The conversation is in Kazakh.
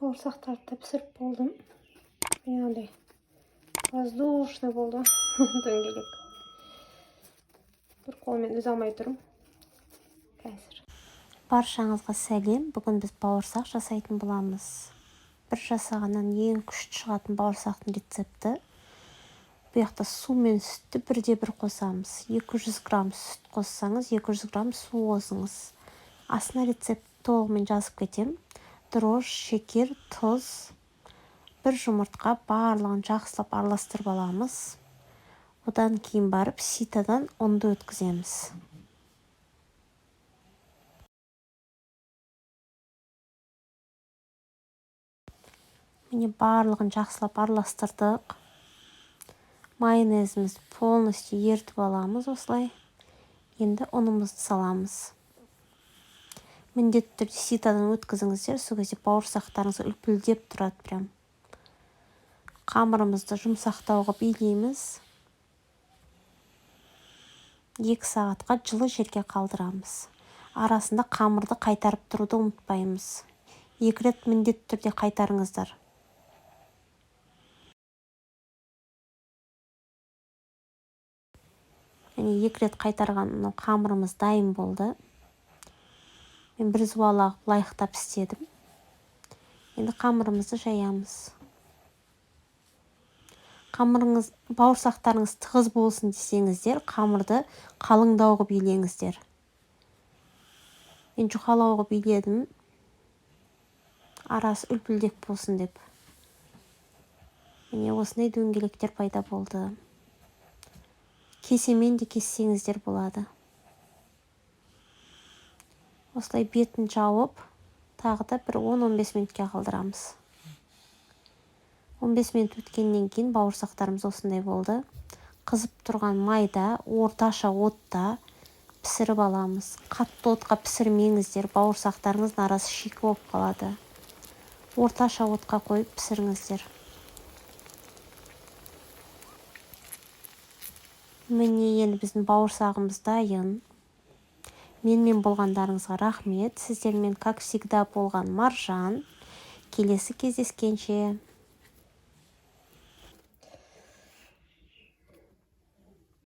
Бауырсақтарды да пісіріп болдым. Мынандай воздушный болды дөңгелек. Бір қолмен үзе алмай тұрмын. Қазір. Баршаңызға сәлем. Бүгін біз бауырсақ жасайтын боламыз. Бір жасағаннан ең күшті шығатын бауырсақтың рецепті. Бұл жақта су мен сүтті бірде бір қосамыз. 200 грамм сүт қоссаңыз, 200 грамм су қосыңыз. Астына рецепт толығымен жазып кетем. Дрожж, шекер, тұз, бір жұмыртқа, барлығын жақсылап араластырып аламыз. Одан кейін барып ситадан ұнды өткіземіз. Міне, барлығын жақсылап араластырдық. Майонезімізді полностью ерітіп аламыз осылай. Енді ұнымызды саламыз. Міндетті түрде ситадан өткізіңіздер, сол кезде бауырсақтарыңыз үлпілдеп тұрады прям. Қамырымызды жұмсақтау қылып илейміз. 2 сағатқа жылы жерге қалдырамыз. Арасында қамырды қайтарып тұруды ұмытпаймыз. 2 рет міндетті түрде қайтарыңыздар. Міне, 2 рет қайтарған мынау қамырымыз дайын болды. Мен бір зуалақ лайықтап істедім. Енді қамырымызды жаямыз. Қамырыңыз, бауырсақтарыңыз тығыз болсын десеңіздер, қамырды қалыңдау қылып илеңіздер. Мен жұқалау қылып иледім. Арасы үлпілдек болсын деп. Міне, осындай дөңгелектер пайда болды. Кесемен де кессеңіздер болады. Осылай бетін жауып, тағы да бір 10-15 минутке қалдырамыз. 15 минут өткеннен кейін бауырсақтарымыз осындай болды. Қызып тұрған майда, орташа отта пісіріп аламыз. Қатты отқа пісірмеңіздер, бауырсақтарыңыздың арасы шикі болып қалады. Орташа отқа қойып пісіріңіздер. Міне, енді біздің бауырсағымыз дайын. Менімен болғандарыңызға рахмет. Сіздермен, как всегда, болған Маржан. Келесі кездескенше.